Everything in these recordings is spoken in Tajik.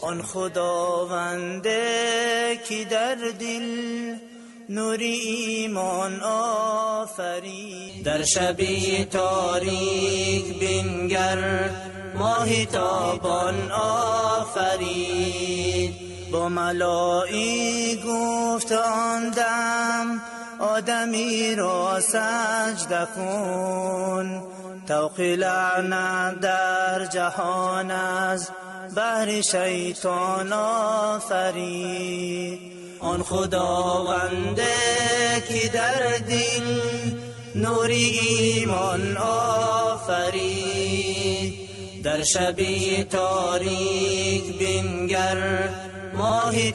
Он Худованде ки дар дил нури имон офарид, дар шаби торик бингар моҳи тобон офарид. Бо малоик гуфт он дам Одамиро саҷда кун, тавқи лаънат дар ҷаҳон аз баҳри шайтон офарид. Он Худованде ки дар дил нури имон офарид, дар шаби торик бингар моҳи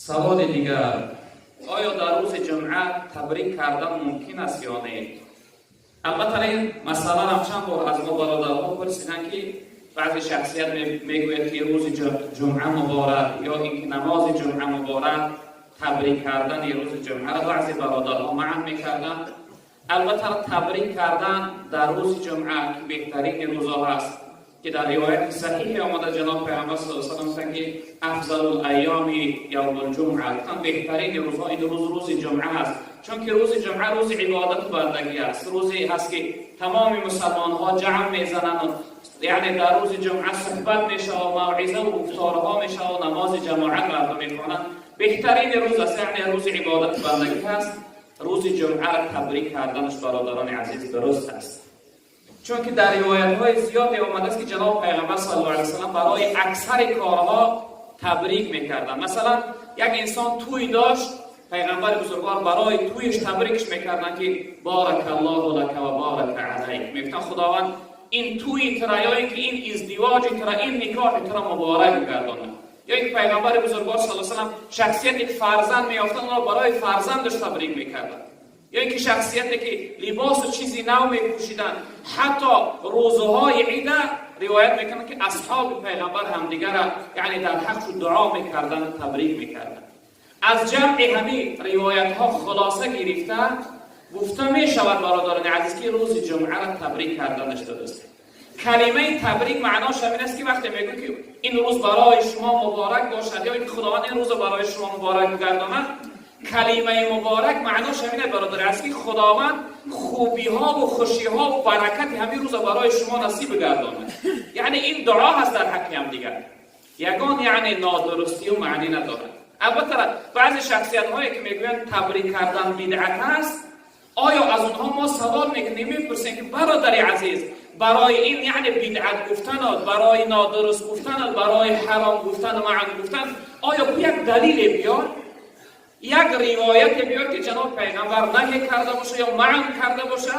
Саволи дигар: оё дар рӯзи ҷумъа табрик кардан мумкин аст ё не? Албатта, ин масъаларам чанд бор аз мо бародарҳо пурсиданд, ки баъзе шахсият мегӯяд, ки рӯзи ҷумъа муборак ё ин ки намози ҷумъа муборак. Табрик кардани рӯзи ҷумъаро баъзе бародарҳо манъ мекарданд. Албатта, табрик кардан дар рӯзи ҷумъа, ки беҳтарини рӯзҳо ҳаст, ки дар ривояти саҳиҳе омада, ҷаноб Пайғамбар صلى الله عليه وسلم гуфтанд, ки أفضل الأيام يوم الجمعة. Гуфтанд, беҳтарини рӯзҳо ин рӯз, рӯзи ҷумъа ҳаст, чунки рӯзи ҷумъа рӯзи ибодату бандагӣ аст, рӯзе ҳаст, ки тамоми мусалмонҳо ҷамъ мезананд, яъне дар рӯзи ҷумъа суҳбат мешава, мавъизаву гуфторҳо мешава, намози ҷамоат мардум мехонанд. Беҳтарини рӯз аст, яъне рӯзи ибодату бандагӣ ҳаст. Рӯзи ҷумъаро табрик карданаш, бародарони азиз, дуруст аст, чунки дар ривоятҳои зиёде омадааст, ки ҷаноб Пайғамбар صلى الله عليه وسلم барои аксари корҳо табрик мекарданд. Масалан, як инсон тӯй дошт, Пайғамбари бузургвор барои тӯйш табрикш мекарданд, ки بارك الله لك وبارك عليك. Мегуфтанд, Худованд ин тӯи тура ё ин ки ин издивоҷи тура, ин никоҳи тура муборак гардонад. Ё ин ки Пайғамбари бузургвор صلى الله عليه وسلم шахсияте ки фарзанд меёфтанд, онро барои фарзандаш табрик мекарданд, ё ин ки шахсияте ки либосу чизи нав мепӯшиданд. Ҳатто рӯзҳои ида ривоят мекунанд, ки асҳоби Пайғамбар ҳамдигара, яъне дар ҳақшу дуо мекарданд, табрик мекарданд. Аз ҷамъи ҳамин ривоятҳо хулоса гирифта гуфта мешавад, бародарони азиз, ки рӯзи ҷумъаро табрик карданаш дуруст. Калимаи табрик маънош ҳамин аст, ки вақте мегӯ, ки ин рӯз барои шумо муборак бошад ё ин ки Худованд ин рӯзро барои шумо муборак бигардонад, калимаи муборак маънош ҳамин аст, бародари азиз, ки Худованд хубиҳову хушиҳову баракати ҳамин рӯзро барои шумо насиб бигардонад. Яъне ин дуо ҳаст дар ҳаққи ҳамдигар, ягон, яъне, нодурустию маънӣ надорад. Албатта, баъзе шахсиятҳое ки мегӯянд, табрик кардан бидъат аст, оё аз онҳо мо савол мекунем, мепурсем, ки бародари азиз, барои ин, яъне, бидъат гуфтану барои нодуруст гуфтану барои ҳаром гуфтану манъ гуфтан, оё як далиле биёр, як ривояте биёр, ки ҷаноб Пайғамбар наҳе карда боша ё манъ карда боша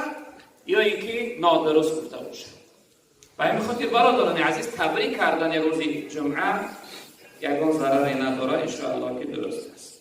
ё ин ки нодуруст гуфта боша? Ба ҳамин хотир, бародарони азиз, табрик кардани рӯзи ҷумъа ягон зараре надорад, иншоаллоҳ, ки дуруст аст.